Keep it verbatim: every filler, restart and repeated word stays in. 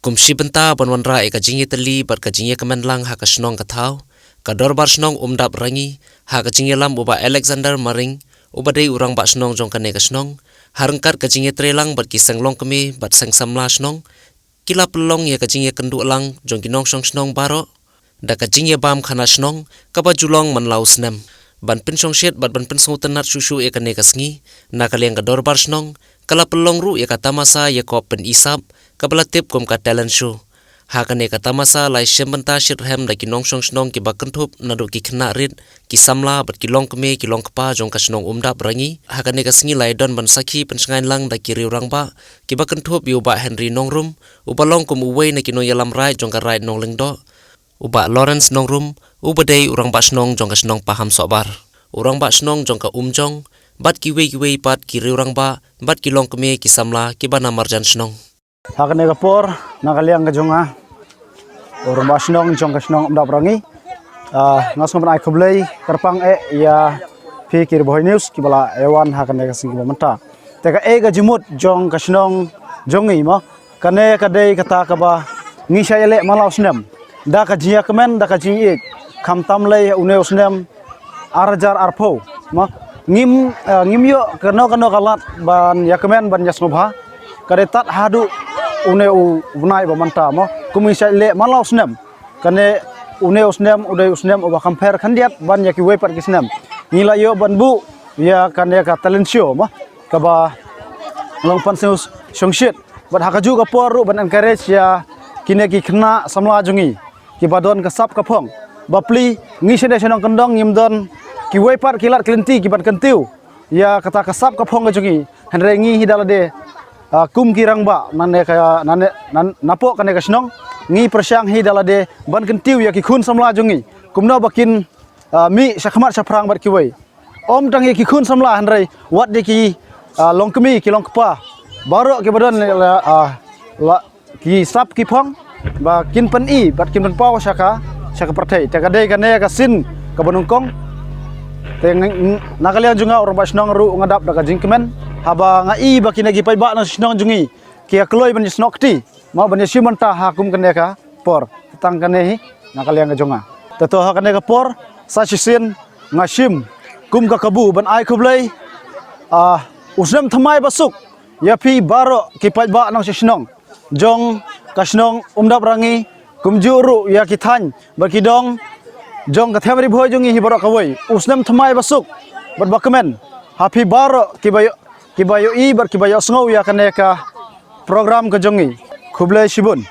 Kum shi bynta ban wanrah ïa ka jingïatylli bad ka jingïakmen lang ha ka shnong ka thaw, ka Dorbar Shnong Umdap Rangi, ha ka jingïalam u Bah Alexander Maring, uba dei u Rangbah Shnong jong kane ka shnong, ha ryngkat ka jingïatreilang bad ki seng longkmie bad seng samla shnong, ki la pynlong ïa ka jingïakynduh lang jong ki nongshong shnong baroh da ka jingïabam khana shnong kaba ju long man la u snem. Ban pynshongshit bad ban pynsngewtynnat shuh shuh ïa kane ka sngi, na ka liang ka Dorbar Shnong ka la pynlong ruh ïa ka tamasa ïakop pyni sap, kaba la tip kum ka talent show. Ha kane ka tamasa la ïashim bynta shitrhem da ki nongshong shnong kiba kynthup naduh ki khynnah rit, ki samla bad ki longkmie ki longkpa jong ka shnong Umdap Rangi. Ha kane ka sngi la ïadon ban sakhi pynshngaiñ lang da ki riew rangbah kiba kynthup ïa u Bah Henry Nongrum, uba long kum uwei na ki nongïalam raid jong ka raid Nonglyngdoh, u Bah Lawrence Nongrum, uba dei u Rangbah Shnong jong ka shnong Pahamsohbar, u Rangbah Shnong jong ka Umjong, bad kiwei kiwei pat ki riew rangbah bad ki longkmie ki samla kiba na marjan shnong. Ha kane ka por, na ka liang ka jong nga, u Rangbah Shnong jong ka shnong Umdap Rangi, ah, nga sngewbha ban ai khublei kyrpang eh ïa phi ki Ri Bhoi News kiba la ïawan ha kane ka sngi ba mynta. Te kaei ka jingmut jong ka shnong jong ngi mo, kane ka dei kata kaba ngi shait leh man la u snem da ka jingïakmen, da ka jingïeit, khamtam lei une u snem ar hajar arphew mo. Ngim, eh, ngim ïoh kano kano ka lad ban ïakmen ban ïasngewbha. Ka dei tad haduh une u bnai ba mynta mo, kum ngi shait leh man la u snem. Kane une u snem u dei u snem uba kham pher khyndiat ban ïa kiwei pat ki snem. Ngi la ïoh ban buh ïa kane ka talent show mo, kaba long pynsngewshongshit bad ha kajuh ka por ruh ban encourage ïa kine ki khynnah samla jong ngi kiba don ka sap ka phong. Bapli, ngi shane sha nongkyndong ngim don kiwei pat ki lad ki lynti kiban kyntiew ïa kata ka sap ka phong ka jong ngi. Hynrei ngi hi da lade, ah, kum ki rangbah nane ka, nane, nan, napoh kane ka shnong, ngi pyrshang hi da lade ban kyntiew ïa ki khun samla jong ngi kumno ba kin, ah, mih shakhmat shaphrang bad kiwei. Ym tang ïa ki khun samla hynrei wat ïa ki, ah, longkmie ki longkpa baroh kiba don la, ah, la ki sap ki phong ba kin pyni bad kin pynpaw sha ka, sha ka pyrthei. Te ka dei kane ka sien kaba nyngkong. Te ng-, ng-, na ka liang jong nga u Rangbah Shnong ruh nga dap da ka jingkmen haba nga i ba kine ki paidbah nongshong shnong jong ngi ki ïa kloi ban ïasnoh kti mo, ban ïashim bynta ha kum kane ka por. Tang kane hi na ka liang ka jong nga. Te to ha kane ka por sa shisien nga shim kum ka kabu ban ai khublei, ah, u snem thymmai ba suk ïa phi baroh ki paidbah nongshong shnong jong ka shnong Umdap Rangi, kumjuh ruh ïa ki thaiñ bad ki dong jong ka them Ri Bhoi jong ngi hi baroh kawei. U snem thymmai ba suk bad ba kmen ha phi baroh kiba ïoh, kiba ïohi bad kiba ïohsngew ïa kane ka program ka jong ngi. Khublei shibun.